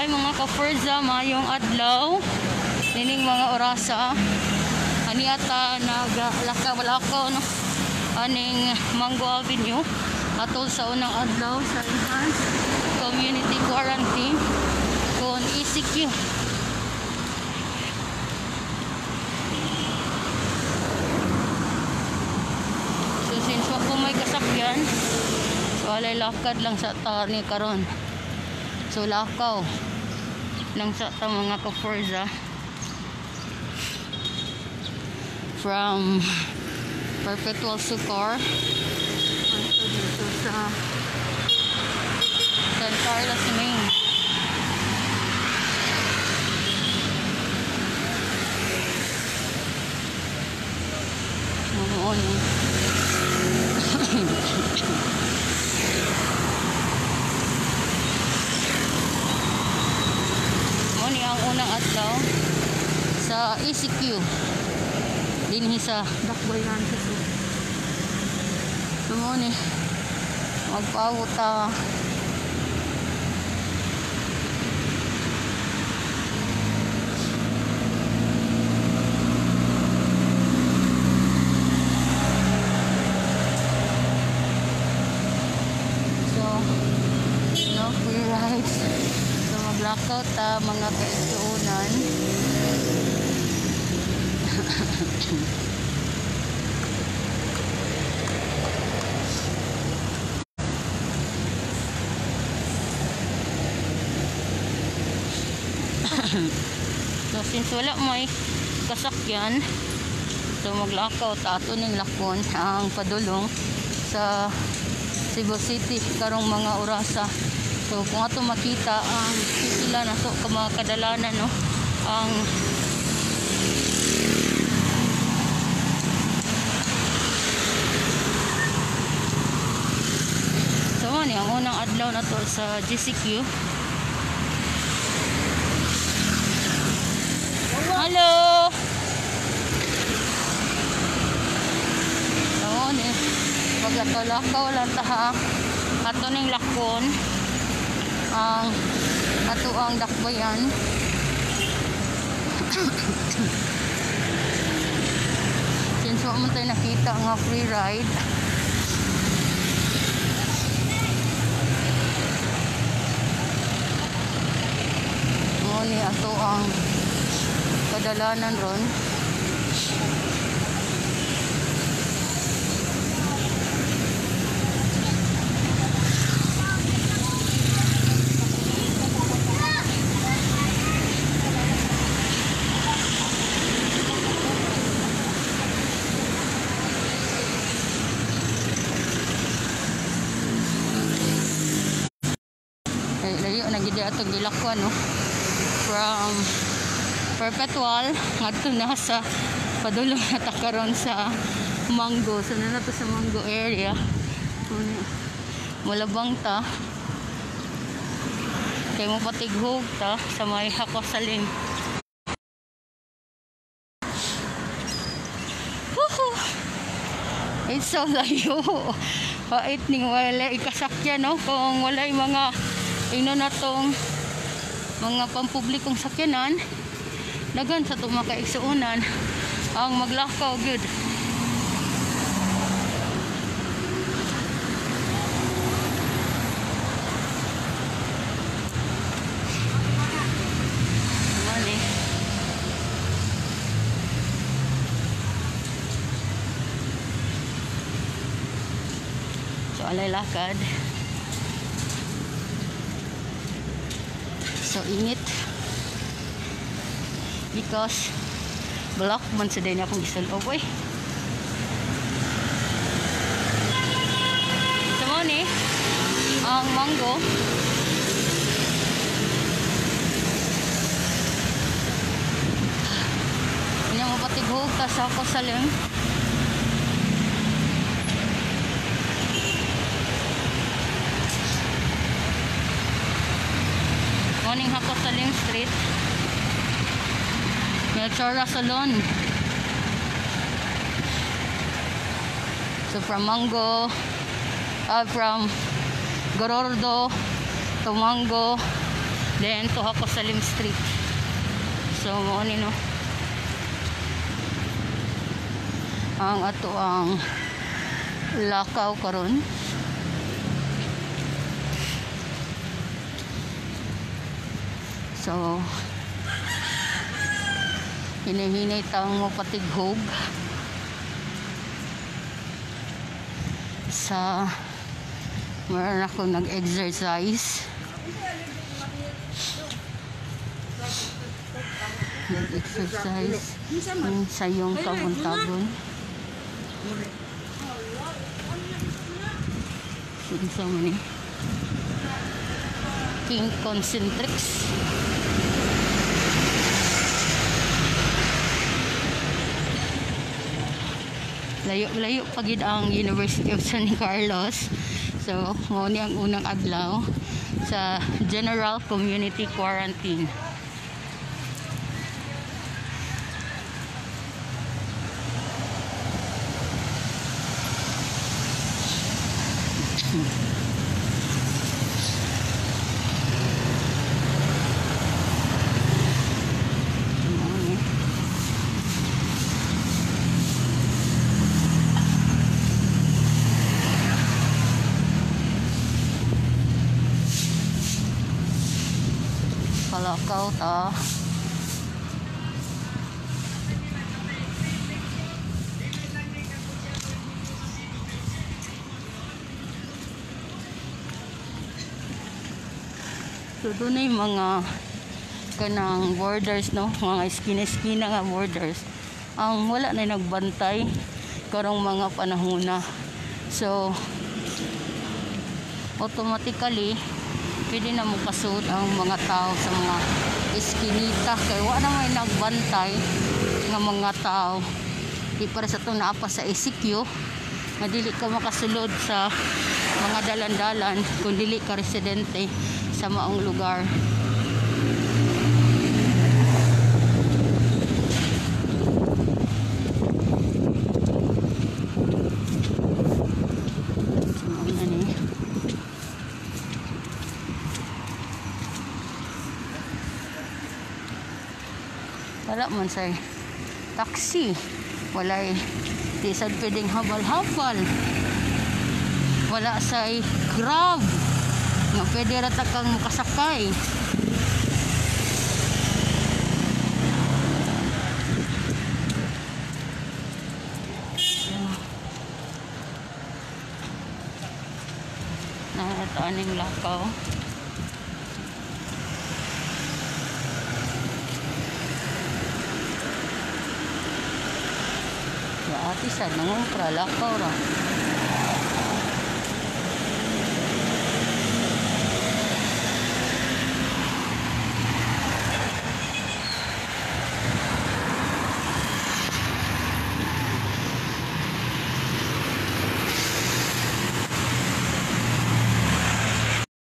Ay mga ka-Forza, mayong adlaw nining mga orasa. Ani ata naglakaw-lakaw, no, aning Mango Avenue atol sa unang adlaw sa enhanced community quarantine kon ECQ. So since wa ko may kasakyan, so alay lakad lang sa tani karon. So lakaw lang sa ta mga ka-Forza from Perpetual Succour dito sa San Carlos Main. Oo, no. Mo ni ang unang adlaw sa ECQ dinhi sa Dakbayan sa. So mo ni magpaawot ta. So no free rides. So maglakaw ta mga kaigsuonan. So since wala may kasakyan, so maglakaw ta ato ning lakon ang padulong sa Cebu City karong mga orasa. So kung ato makita ang pipila na to ka mga kadalanan, no, ang so ni ang unang adlaw na to sa GCQ. Hello. So ni maglakaw-lakaw lang ta ha. Ato ning lakon ang ato ang dakbayan. Since wa man tayo nakita nga free ride. Mo ni ato ang kadalanan ron. Ay, layo na gid atong gilakwan, no, from Perpetual ngadto na sa padulong na ta karon sa Mango. So na to sa Mango area. Mulabang ta kay mo patighog ta sa may Jacosalem. Woohoo! It's so layo. Pait ning wala ikasakyan, no, kung walay mga ino na tong mga pampublikong sakyanan, dagan sa itong makaigsuonan ang maglakaw gyud. Mani. So alay lakad. So init because block man sa din akong gisulob, oy. So mo ni ang Mango. Inya mo patighog ta sa Jacosalem. Morning Jacosalem Street. Melchora Salon. So from Mango, from Gorordo to Mango, Then to Jacosalem Street. So mo ni, no, ang ato ang lakaw karon. So hinihinay tang mo patighog sa meron ako nag-exercise. Nag-exercise sa iyong kabuntagon. Kinsa man ni? King Concentrix. Layo-layo pa gid ang University of San Carlos. So, mao ni ang unang adlaw sa General Community Quarantine. Palakaw ta. So doon na yung mga kanang borders, no, mga eskina-eskina nga borders. Ang wala na nagbantay karong mga panahon na. So automatically pwede na mokasud ang mga tao sa mga eskinita kay wala na may nagbantay nga mga tao. Di para sa itong naa pa sa ECQ nga dili ka makasulod sa mga dalan-dalan kung dili ka residente sa maong lugar. Wala man sa taxi, walay di sad pwedeng habal-habal, wala say Grab nga pwede ra ta kang makasakay. Narataan ning lakaw. Ati sa nangumpra lakaw ra.